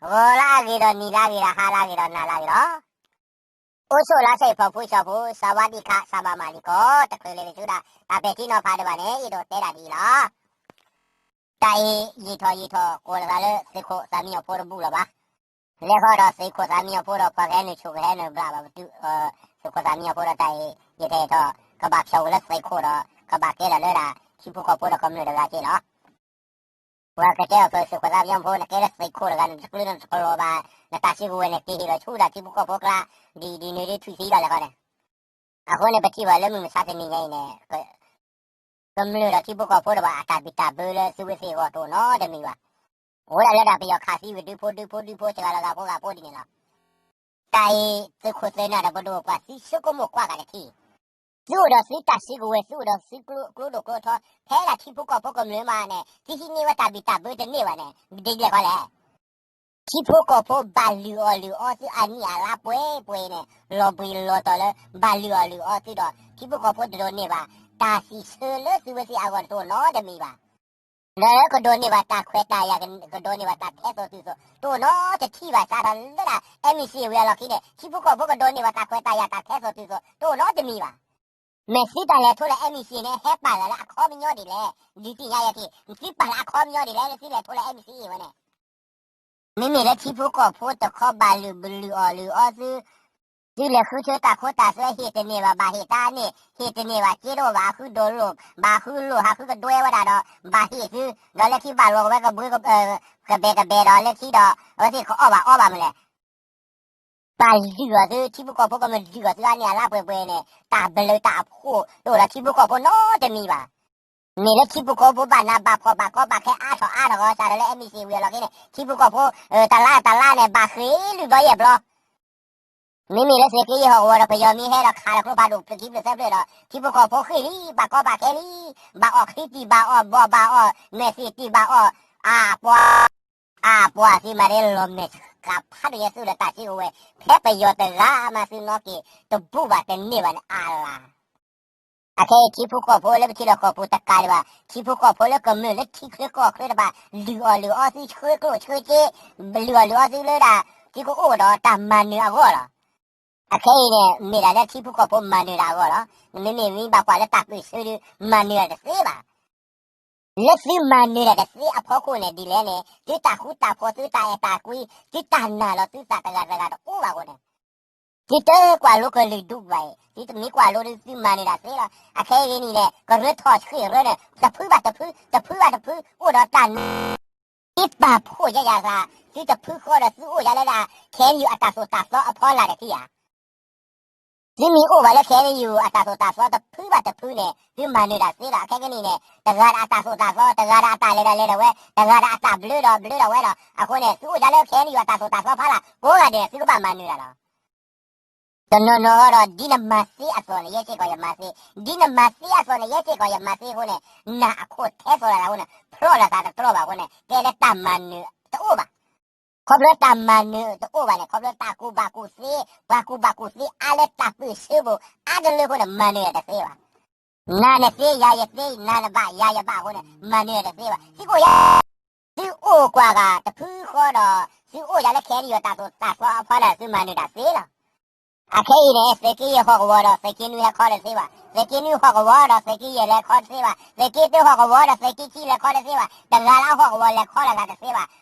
ဂီၤလၢအဂ့ၤဒီးနံၤလၢအဂ့ၤဒီးဟါလၢအဂ့ၤဒီးနၤလၢအဂ့ၤလီၤ. အိၣ်ဆိၣ်လၢစဲးဖီဖိဆှီဖိ စဝးဒံၣ်ခး စဘးမၤလံကီး တချုးလၢၤတဆူဒၣ် တၢ်ပဲာ်ထံနီၤဖးဒံးဘၣ်န့ၣ် အဲၣ်ဒိးတဲဒၣ်ဒ်အံၤလီၤ. တၢ်အံၤ ယံာ်ထီၣ်ယံာ်ထီၣ် ကိးလီၤသးလၢသုးခိၣ်သးမံအီၤဖိတဘူၣ်လၢၤဘၣ်. လဲၤဃီဒီးသုးခိၣ်သးမံအီၤဖိဒီး ပှၤကဟဲနုာ်ဆူၣ်ကဟဲနုာ်ဘျးဘၣ်ပတုာ် သုးခိၣ်သးမံအီၤဖိဒီးတၢ်အံၤ ယတအဲၣ်ထီၣ် ကဘၣ်ဖျိးဝံၤလၢသုးခိၣ်ဒီး ကဘၣ်ကဲထီၣ်လၢဒၣ် ထံဖိကီၢ်ဖိဒီးကမျၢၢ်တဂၤက့လီၤ. ပှၤကတဲအီၤ သုးခိၣ်သးမံအီၤဖိ နကဲလၢသုးခိၣ်တဂၤ နတကျိနတကလီၤဘၣ်, နတၢ်စုကဝဲၤန့ၣ် က့ၤဟ့ၣ်လီၤဆူဒၣ်ထံဖိကီၢ်ဖိကျါ ဒ်ဒ်နုၤဒ်ထွံၣ်သံဘၣ်လဲၣ်ဃီန့ၣ်. အဃိန့ၣ် ပထံၣ်ဘၣ်လၢမုၢ်မဆါတနံၤညါအံၤန့ၣ် ကမျၢၢ်ဒီးထံဖိကီၢ်ဖိတဘၣ် အတၢ်ဘံၣ်တၢ်ဘၢလၢသုးဝဲသ့ၣ်အဂီၢ်တအိၣ်နီတမံၤဘၣ်. အိၣ်ဒၣ်လၢဒၣ်ပယီၤခးသံဝံၤ ဒုဖိဒုဖိဒုဖိ စှၤလီၤဂၤဖိဂၤဖိဒ်န့ၣ်လီၤ. တၢ်အံၤ သုးခိၣ်သုးနၢ်ဒီးပဒိၣ်ပှၤသံဆိကမိၣ်ကွၢ်ဂၤတထံၣ်, သုအိၣ်ဒီးသုတၢ်စုကဝဲၤ သုအိၣ်ဒီးသုကျိဒိၣ်ကျိထီ ဖဲဒၣ်ထံဖိကီၢ်ဖိကမျၢၢ်မးန့ၣ် သုဟံးန့ၢ်ဝဲတၢ်ဘံၣ်တၢ်ဘၢတန့ၢ်ဘၣ်န့ၣ် ဒ်လဲၣ်ဃီလဲၣ်. ထံဖိကီၢ်ဖိဘၣ်လုၢ်အီၣ်လုၢ်အီသုအနံၣ်အလါပှဲၤပှဲၤန့ၣ် လီၤဘှံးလီၤတီၤလၢ ဘၣ်လုၢ်အီၣ်လုၢ်အီသုဒီး ထံဖိကီၢ်ဖိတဒိးန့ၢ်ဘၣ် တၢ်စံးဆၢလၢသုဝဲသ့ၣ်အဂီၢ်တအိၣ်နီတမံၤဘၣ်. လၢကဒိးန့ၢ်ဘၣ်တၢ်ခွဲးတၢ်ယာ် ကဒိးန့ၢ်ဘၣ်တၢ်ထဲသိးတုၤသိး တအိၣ်နီတထံၣ်ဘၣ် စးထီၣ်လၢဒၣ် NCA ဝံၤအလီၢ်ခံန့ၣ် ထံဖိကီၢ်ဖိကဒိးန့ၢ်ဘၣ်တၢ်ခွဲးတၢ်ယာ်တၢ်ထဲသိးတုၤသိး တအိၣ်နီတမံၤဘၣ်. မ့ၢ်သုတၢ်လဲၤထီၣ်လၢ NCA န့ၣ် ဟဲပာ်လၢအခီပညီဒ်လဲၣ်, ဒုးသ့ၣ်ညါယဲက့ၤ သုပာ်လၢအခီပညီဒ်လဲၣ် လၢသုလဲၤထီၣ်လၢ NCA ဝဲန့ၣ် မ့မ့ၢ်လၢထံဖိကီၢ်ဖိတခီဘၣ်လုၢ်ဘလုၢ်အီၣ်လုၢ်အီသု, သုလဲၤဃုထၢတၢ်ခိတၢ်သွဲ ဟ့ၣ်တန့ၢ်ဘၣ် ဘၣ်ဟ့ၣ်တၢ်န့ၣ် ဟ့ၣ်တန့ၢ်ဘၣ် က့တအိၣ်ဘၣ် ဟးဃုဒိၣ်လိာ် ဘၣ်ဃုလိာ်ဟးဃုကဒွဲဝဲဒၣ်ဒီး ဘၣ်ဟ့ၣ်သု, ဒီးလၢခံဘၣ်လီၤကဝဲကဘှံး ကဘဲးကဘဲးဒီးလၢခံဒီး အဝဲသ့ၣ်ကအီၣ်ဘၣ်အီဘၣ်မနုၤလဲၣ် ဘၣ်လုၢ်အီၣ်သု ထံဖိကီၢ်ဖိကမျၢၢ်လုၢ်အီၣ်သုအါန့ၢ်အလါပှဲၤပှဲၤန့ၣ် တၢ်ဘျုးတၢ်ဖှိၣ်တအိၣ်ဒီးထံဖိကီၢ်ဖိနီတမံၤဘၣ်. မ့ၢ်လၢထံဖိကီၢ်ဖိဘၣ်နးဘၣ်ဖှီၣ်ဘၣ်ကီဘၣ်ခဲအါထီၣ်အါထီၣ်ဂီၤ စးထီၣ်လၢ NCA ဝံၤအလီၢ်ခံန့ၣ် ထံဖိကီၢ်ဖိ တလါတလါန့ၣ် ဘၣ်ဃ့ၢ်လုၢ်ဘျီယဲၢ်ဘျီ မ့မ့ၢ်လၢသုးက့ယဲၢ်ဟီၣ်ကဝီၤဒီး ပယီၤမ့ၢ်ဟဲဒီးခးဒီးကျိဖးဒိၣ်ဖျၢၣ်ခံဖျၢၣ်သၢဖျၢၣ်ဒီး ထံဖိကီၢ်ဖိဃ့ၢ်လံ ဘၣ်ကီဘၣ်ခဲလံ, ဘၣ်အီၣ်ချံတံၢ်ဘၣ်အီၣ်ဘီဘၣ်အီၣ် မဲာ်သ့ၣ်တံၢ်ဘၣ်အီၣ်, အပှၤ အပှၤသ့မၤဒ်လီၤမဲာ်ကးဖးဒိၣ်ညါသုဒီးတၢ်စုကဝဲၤ ဖဲပယီၤတဂၤမၤသုနီၢ်က့ၤတဘူၣ်ဘၣ်တန့ၢ်ဘၣ်န့ၣ်အါလါ အခဲအံၤထံဖိကီၢ်ဖိလၢပထံလီၢ်ကီၢ်ပူၤတကးဒံးဘၣ် ထံဖိကီၢ်ဖိလၢကမျၢၢ်လၢထံချၢကီၢ်ချၢတဖၣ် လုၢ်အီၣ်လုၢ်အီသုဆှၢကျိၣ်ဆှၢစ့, လုၢ်အီၣ်လုၢ်အီသုလၢဒၣ် သုကအိၣ်ဒီးတၢ်မၤနၢၤအဂီၢ်လီၤ. အခဲအံၤန့ၣ် မ့ၢ်ဒၣ်လၢထံဖိကီၢ်ဖိမၤနၢၤတၢ်အဂီၢ်လီၤ. မ့မ့ၢ်မ့ၢ်ဘၣ်ကွၢ်လၢတၢ်ပၢၢ်ဆၢဒီး မၤနၢၤတသ့ဘၣ် လၢသုမၤနၢၤတၢ်တသ့အဖီခိၣ်န့ၣ် ဒ်လဲၣ်န့ၣ် သုတၢ်ဃူတၢ်ဖိး သုတၢ်အဲၣ်တၢ်ကွံ သုတၢ်နာ်လီၤသုသးတဂၤတဂၤတအိၣ်ဘၣ်အဃိန့ၣ် သုတကွၢ်လိကလုာ်ဒူၣ်ဘၣ်အံၤ သုတမ့ၢ်ကွၢ်လိဒီးသုမၤနၢၤတၢ်သ့လီၤ. အခဲအံၤန့ၣ် ကရၢထီၣ်ဆှံရၢန့ၣ် တဖုဘၣ်တဖု တဖုဘၣ်တဖု အိၣ်ဒီးတၢ်နာ် သုပာ်ဖှိၣ်ယဲယသး သုတဖုဃီဒီးသုအိၣ်ယဲလၢဒၣ် ခဲအံၤအတၢ်သိၣ်တၢ်သီအဖီလာ်တထံၣ်ဧါ သုမ့ၢ်အိၣ်ဘၣ်လၢ ခဲအံၤ အတၢ်သိၣ်တၢ်သီတဖုဘၣ်တဖုန့ၣ် သုမၤနၢၤတၢ်သ့လီၤ. အခဲကနံၣ်န့ၣ် တဂၤဒီးအတၢ်သိၣ်တၢ်သီ တဂၤဒီးအတၢ်လဲၤဒီးလဲၤဒီးဝဲ တဂၤဒီးအတၢ်ဘျၢဒီးဘျၢဒီးဝဲလီၤ. အဃိန့ၣ် သုအိၣ်ယဲလၢ ခဲအံၤ အတၢ်သိၣ်တၢ်သီဖီလာ် ကိးဂၤဒဲးန့ၣ် သုကဘၣ်မၤနၢၤတၢ်လီၤ. တနီၤနီၤဃီဒီး ဒ်နမၤသ့အသိးန့ၣ် ယဲစ့ၢ်ကီးယမၤသ့, ဒ်နမၤသ့အသိးန့ၣ် ယဲစ့ၢ်ကီးယမၤသ့အဃိန့ၣ် နာ်အခိၣ်ထဲသိးလီၤသးအဃိန့ၣ် ဖျီၣ်လီၤသးတတြီဘၣ်အဃိန့ၣ် ကဲလၢတၢ်မၤနၢၤတအိၣ်ဘၣ် ခီဖျိတၢ်မၤနၢၤတအိၣ်ဘၣ်န့ၣ် ခီဖျိတၢ်ကူၣ်ဘၣ်ကူၣ်သ့ ပှၤကူၣ်ဘၣ်ကူၣ်သ့အါလၢတၢ်ပၢၢ်ဆၢပူၤ အါတလၢအဃိန့ၣ် မၤနၢၤတသ့ဘၣ်. နၤနသ့ ယၤယသ့ နၤနဘၣ် ယၤယဘၣ်အဃိန့ၣ် မၤနၢၤတသ့ဘၣ်. သုကအိၣ်ယၤ သုအိၣ်ကွၢ်ဂၤတဖုဃီဒီး သုအိၣ်ယၤလၢ ခဲအံၤ တၢ်သိၣ်တၢ်သီအဖီလာ် သုမၤနၢၤတၢ်သ့လီၤ. အခဲအံၤန့ၣ် သုးက့ယဲၢ်ဟီၣ်ကဝီၤဒီး သုးက့နွံဟဲခီတသ့ဘၣ်. သုးက့နွံဟီၣ်ကဝီၤဒီး သုးက့ယဲၢ်လဲၤခီတသ့ဘၣ်. သုးက့တၢဟီၣ်ကဝီၤဒီး သုးက့ခံလဲၤခီတသ့ဘၣ်. တဂၤလၢအဟီၣ်ကဝီၤလဲၤခီလီၤသးတသ့ဘၣ်.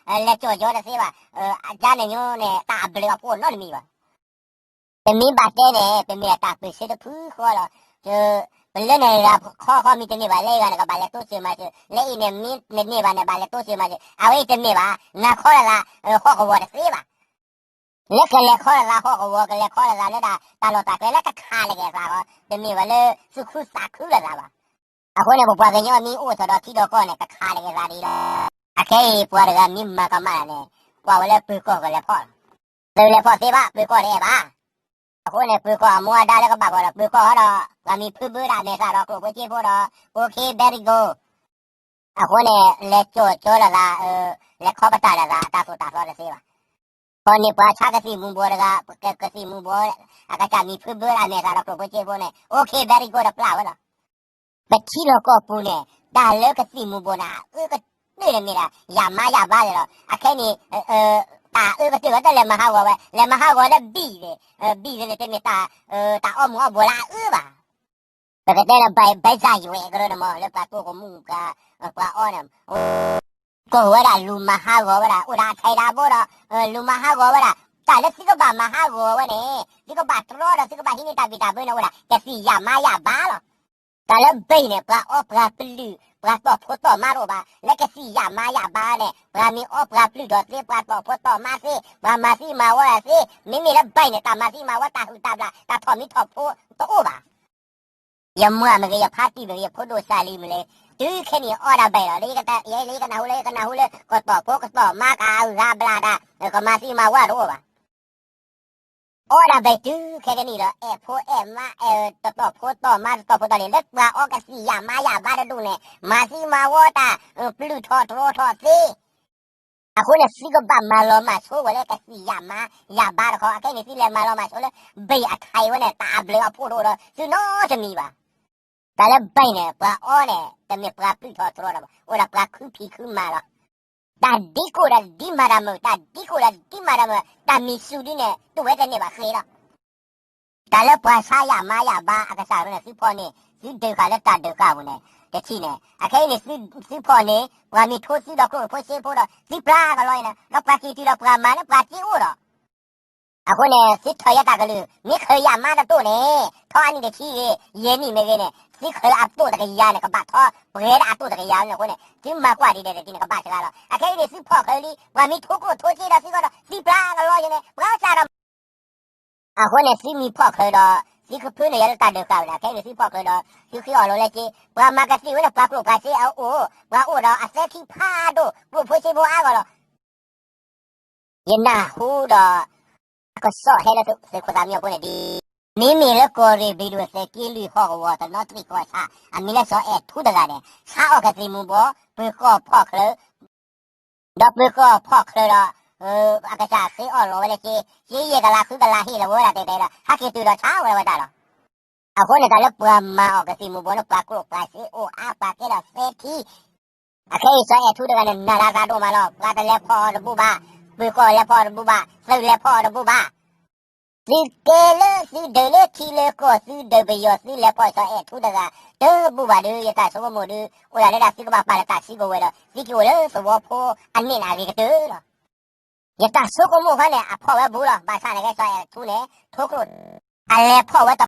လဲၤကၠီၣ်ကၠီတသ့ဘၣ်. အကါန့ၣ်ညိန့ၣ် တၢ်အဘျုးအဖှိၣ်နီတမံၤဘၣ်. ပမ့ၢ်ဘၣ်တဲန့ၣ် ပမ့ၢ်အတၢ်ပၢၢ်ဆၢတဖုဃီလီၤ. ပလၢန့ၣ်ဂၤခီခီမံၤတန့ၢ်ဘၣ် လၢအဂၤန့ၣ်ကဘၣ်လဲၤတိစၢၤမၤစၢၤ, လၢအံၤန့ၣ်မ့ၢ်တန့ၢ်ဘၣ်န့ၣ် ဘၣ်လဲၤတိစၢၤမၤစၢၤ, အဝဲအံၤတမ့ၢ်ဘၣ်, နၤခီလီၤသး ဟီၣ်ကဝီၤတသ့ဘၣ်. လၢကလဲၤခီလီၤသးဟီၣ်ကဝီၤ ကလဲၤခီလီၤသးလၢဒၣ် တၢ်လီၢ်တၢ်ကျဲလၢကခးတဂ့ၤသးဃီ, တမ့ၢ်ဘၣ်လၢသူၣ်ခုသးခုလိာ်သးဘၣ်. အဃိန့ၣ် ပပှၤကညီမ့ၢ်အိၣ်ထီၣ်ဒီးထံဒီးကီၢ်န့ၣ် ကခးတဂ့ၤသးဒ်လီၤ. အခဲအံၤပှၤတဂၤမ့ၢ်မၤကမၣ်တၢ်န့ၣ် ကွၢ်ဝဲလၢပၢၤကီၢ်ကလဲၤဖီၣ်လီၤ. သုလဲၤဖီၣ်သ့ဘၣ် ပၢၤကီၢ်တအဲၣ်ဘၣ်. အဃိန့ၣ် ပၢၤကီၢ်အမူအဒါလၢကဘၣ်ဖီၣ်ဒီး ပၢၤကီၢ်ဃီဒီး ပှၤမံၤဖုဘၢဒၣ်မဲာ်သၣ်ဒီးကျိၣ်ဖိစ့ဖိဒီး okay very good အဃိန့ၣ် လဲၤကၠီၣ်ကၠီလိာ်သး, လဲၤခီပတာ်လိာ်သး အတၢ်သိၣ်တၢ်သီတသ့ဘၣ်. ခီန့ၣ်ပှၤဆါကသံၣ်မူၤဘှီးတဂၤ, ကသံၣ်မူၤဘှီး, အကစၢ်မံၤဖုဘၢဒၣ်မဲာ်သၣ်ဒီးကျိၣ်ဖိစ့ဖိန့ၣ် okay very good တပျၢ်ဝဲလီၤ. ပထံလီၢ်ကီၢ်ပူၤန့ၣ် တၢ်လၢကသံၣ်မူၤဘှီးန့ၣ် အအၢကတၢၢ်န့ၣ်မ့ၢ်ဒၣ် ယၤမါယၤဘါန့ၣ်လီၤ. အခဲန့ၣ် တၢ်အၢကတၢၢ်ဝဲတလဲၤမၤဟးဂီၤဝဲ, လဲၤမၤဟးဂီၤလၢဘံၣ်န့ၣ်, ဘံၣ်န့ၣ်တမ့ၢ်တၢ်အီမူၤအီဘှီးလၢအအၢဘၣ်. ပကတဲလၢ ဘဲစၢ်ယွဲၣ်ကရၢန့ၣ်မ့ၢ် လၢပှၤကိးကမူၣ် ပှၤအီန့ၣ်, ကိးဝဲဒၣ်လူၤမၤဟးဂီၤဝဲဒၣ် အိၣ်ဒီးအထဲးဒီးအဘိဒီး လူၤမၤဟးဂီၤဝဲဒၣ်, တၢ်လၢသုကဘၣ်မၤဟးဂီၤဝဲန့ၣ် သုကဘၣ်တြီဒီး သုကဘၣ်ဟံးန့ၢ်တၢ်ဘံၣ်တၢ်ဘၢန့ၣ်အိၣ်ဒၣ် ကသံၣ်ယၣ်မါယၣ်ဘါလီၤ. တၢ်လၢဘံၣ်န့ၣ် ပှၤအီပှၤပျုၢ် ပှၤတီၢ်ဖိတီၢ်မါတအိၣ်ဘၣ်. လၢကသံၣ်ယၣ်မါယၣ်ဘါန့ၣ် ပှၤမ့ၢ်အီပှၤပျုၢ်ထီၣ်သ့ ပှၤတီၢ်ဖိတီၢ်မါသ့ ပှၤမၤသံမၤဝီတၢ်သ့, မ့မ့ၢ်လၢဘံၣ်န့ၣ် တၢ်မၤသံမၤဝီ တၢ်ဟုၣ်တၢ်ဘျၣ် တၢ်ထီၣ်မံထီၣ်ဖိတအိၣ်ဘၣ်. ယမါမ့ၢ်ဂ့ၤ ယဖါတံၢ်မ့ၢ်ဂ့ၤ ယဖိဒိၣ်စၢ်လံမ့ၢ်ဂ့ၤ, တုၤခဲနံၣ်အီဒၣ်ဘံၣ်လီၤ. လၢယကနၢ်ဟူလၢ ယကနၢ်ဟူလၢ ကတီၢ်ဖိကတီၢ်မါ ကဂၤဘျၣ်တၢ် ကမၤသံမၤဝီတအိၣ်ဘၣ်. အီဒၣ်ဘံၣ်တုၤခဲကနံၣ်ဒီး အဲၣ်ဖိအဲၣ်မါ အဲၣ်တတီၢ်ဖိတီၢ်မါ တတီၢ်ဖိတီၢ်လံၤ လၢပှၤအီကသံၣ်ယၣ်မါယၣ်ဘါတဒူၣ်န့ၣ် မၤသံမၤဝီတၢ် ပျုၢ်ထီၣ်တြီထီၣ်သ့. အဃိန့ၣ် သုကဘၣ်မၤလီၤမၢ်ဆိဝဲလၢကသံၣ်ယၣ်မါယၣ်ဘါတခီ, အခဲအံၤန့ၣ် သုလဲၤမၤလီၤမၢ်ဆိလၢ ဘံၣ်အထဲးဝဲန့ၣ် တၢ်အဘျုးအဖှိၣ်တအိၣ်ဒီးသုနီတမံၤဘၣ်. တၢ်လၢဘံၣ်န့ၣ် ပှၤအီန့ၣ် တမ့ၢ်ပှၤပျုၢ်ထီၣ်တြီထီၣ်ဘၣ်, အိၣ်ဒီးပှၤခုဖံးခုမၤလီၤ. တၢ်ဒ်ကိၣ်ဒီးဒ်မၤတၢ်မုာ်, တၢ်ဒ်ကိၣ်ဒီးဒ်မၤတၢ်မုာ်, တၢ်မံၤစူၤဒ်န့ၣ် တူၢ်ဝဲတန့ၢ်ဘၣ်ဃ့လီၤ. တၢ်လၢပှၤဆါယၣ်မါယၣ်ဘါအကစၢ်န့ၣ် သုဖီၣ်န့ၢ် သုဒုးဃာ်လၢတၢ်ဒုးဃာ်ပူၤန့ၣ် တထံၣ်န့ၣ်, အခဲအံၤန့ၣ် သုဖီၣ်န့ၢ် ပှၤမ့ၢ်ထိသုဒီးကျိၣ်ဖိစ့ဖိဒီး သုပျၢ်ကလီအံၤန့ၣ် ဒီးပှၤစံၣ်တုၤဒီးပှၤမၤလၢပှၤစ့အိၣ်ဒီး အဃိန့ၣ် သုထၢၣ်ယဲတၢ်ကလုၢ်, မ့ၢ်ချုးယၣ်မါတတိၢ်န့ၣ် ထီအနံၣ်တဆံဂ့ၤ ယဲၢ်နံၣ်မ့ၢ်ဂ့ၤန့ၣ် သုချုးအတိၢ်တကယၤန့ၣ် ကဘၣ်ထီပှဲၤဒၣ်အတိၢ်တကယၤန့ၣ်အဃိန့ၣ် သုမၤကွၢ်ဒ်လဲၣ်တထံၣ်န့ၣ် ကဘၣ်စှၤလီၤ. အခဲအံၤန့ၣ် သုဖီၣ်ချုးလံ ပှၤမ့ၢ်ထိကျိၣ်ထိစ့ဒီးသုဂီၢ်ဒီး သုပျၢ်ကလီယဲန့ၣ် ပှၤစၢ်ဒီး အဃိန့ၣ် သုမ့ၢ်ဖီၣ်ချုးဒီး သုကဖၢနုာ်ယဲလၢတၢ်ဒုးဃာ်ဝဲန့ၣ် အခဲအံၤန့ၣ် သုဖီၣ်ချုးဒီး သုဃ့အီၣ်လီၤလၢက့ ပှၤမၤကသံၣ်ဝဲန့ၣ် ပှၤကျိၣ်ပှၤစ့အအိၣ်, ပှၤအိၣ်ဒီးအသဲထံဖးဒိၣ် ကျိၣ်ဖိစ့ဖိအါဂီၢ်လီၤ. ယနၢ်ဟူဒီး အကစီၣ်ဟဲလၢသုးခိၣ်သးမံအဃိန့ၣ်ဒ် မ့မ့ၢ်လၢကီၢ်ရ့ၣ်ဘျံးဒိၣ် သုးက့လွံၢ်ဟီၣ်ကဝီၤ တနီသရံၣ်ကီၢ်ဆၣ် အမံၤလၢစီၤအဲၣ်ထူတဂၤန့ၣ် ဆါအီၣ်ကသံၣ်မူၤဘှီး ပၢၤကီၢ်ဖီၣ်ချုး ဒီးပၢၤကီၢ်ဖီၣ်ချုးဒီး အကစၢ်ဃ့အီၣ်လီၤဝဲလၢက့ က့ယဲၢ်ကလးဃုကလးဟ့ၣ်လီၤဝဲဒၣ်တဲတဲဒီး ဟဲက့ၤတုၤဒီးဆါဝဲလီၤဝဲတၢ်လီၤ. အဃိန့ၣ် တၢ်လၢပှၤမၤအီၣ်ကသံၣ်မူၤဘှီးန့ၣ် ပှၤကျိၣ်ပှၤစ့အိၣ်အါ ပှၤကဲဒီးသဲထံ အခဲအံၤစီၤအဲၣ်ထူတဂၤန့ၣ် နာ်လၢအသးဒိၣ်မးလီၤ. ပှၤတလဲၤဖီၣ်အီၤတဘူၣ်ဘၣ်, ပၢၤကီၢ်လဲၤဖီၣ်အီၤတဘူၣ်ဘၣ်, သုးလဲၤဖီၣ်အီၤတဘူၣ်ဘၣ်. သုကဲလၢသုဒုးလၢထံလၢကီၢ် သုဒုးပယီၤ သုလဲၤဖီၣ်စီၤအဲၣ်ထူတဂၤ တဘူၣ်ဘၣ်ဒီး ယတၢ်ဆိကမိၣ်ဒီး အိၣ်ဒၣ်လၢဒၣ်သုကဘၣ်ပာ်လီၤတၢ်စုကဝဲၤဒီး သုကအိၣ်လၢသဝီဖိအန့ၣ်န့ၣ်အဂ့ၤကတၢၢ်လီၤ. ယတၢ်ဆိကမိၣ်ခီန့ၣ် အဖီၣ်ဝဲဘူးလီၤ. ဘၣ်ဆၣ်န့ၣ်က့ စီၤအဲၣ်ထူန့ၣ် ထိကျိၣ် အလဲၤဖီၣ်ဝဲတ